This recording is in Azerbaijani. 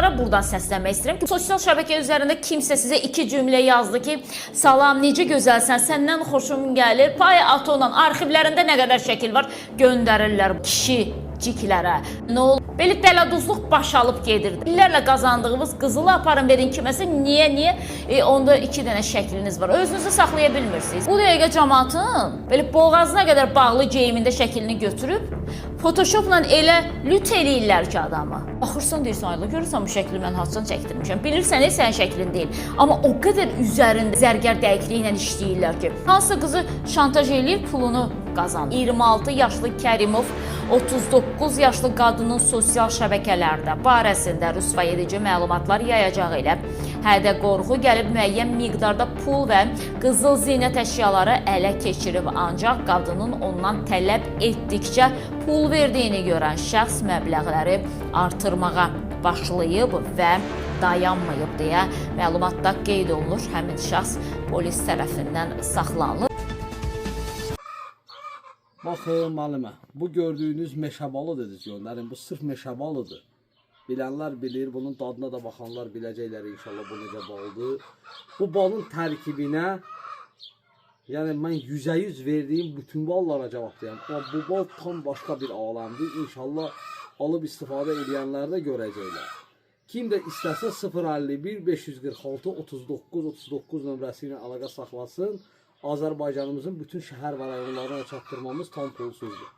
Qadınlara buradan səslənmək istəyirəm ki, sosial şəbəkə üzərində kimsə sizə iki cümlə yazdı ki, salam, necə gözəlsən, səndən xoşum gəlir. Pay at ondan arxivlərində nə qədər şəkil var, göndərirlər kişi ciklərə. Nə olur? Belə dələduzluq baş alıb gedirdi. İllərlə qazandığımız qızılı aparın verin kiməsə. Niyə, niyə? Onda iki dənə şəkliniz var. Özünüzü saxlaya bilmirsiniz. Bu dəqiqə camaatın belə boğazına qədər bağlı geyimində şəklini götürüb Photoshopla elə lüt eləyirlər ki adamı. Baxırsan deyirsən, ayla görürsən bu şəkli mən hardan çəkdirmişəm. Bilirsən, sənin şəklin deyil. Amma o qədər üzərində zərgər dəqiqliyi ilə işləyirlər ki, hansısa qızı şantaj eləyir, pulunu qazanır. 26 yaşlı Kərimov 39 yaşlı qadının sosial şəbəkələrdə barəsində rüsvay edici məlumatlar yayacağı ilə hədə qorxu gəlib müəyyən miqdarda pul və qızıl zinət əşyaları ələ keçirib, ancaq qadının ondan tələb etdikcə pul verdiyini görən şəxs məbləğləri artırmağa başlayıb və dayanmayıb deyə məlumatda qeyd olunur. Həmin şəxs polis tərəfindən saxlanılıb. Baxın müəllimə, bu gördüyünüz meşə balı dediniz göndərin. Bu sırf meşə balıdır. Bilənlər bilir, bunun dadına da baxanlar biləcəklər inşallah bu necə baldır. Bu balın tərkibinə, yəni mən 100-ə 100 verdiyim bütün ballara cavab deyəm. Amma bu bal tam başqa bir aləmdir. İnşallah alıb istifadə edənlər də görəcəklər. Kim də istəsə 051 546 39 39 nömrəsi ilə əlaqə saxlasın. Azərbaycanımızın bütün şəhər və rayonlarına çatdırmamız tam pulsuzdur.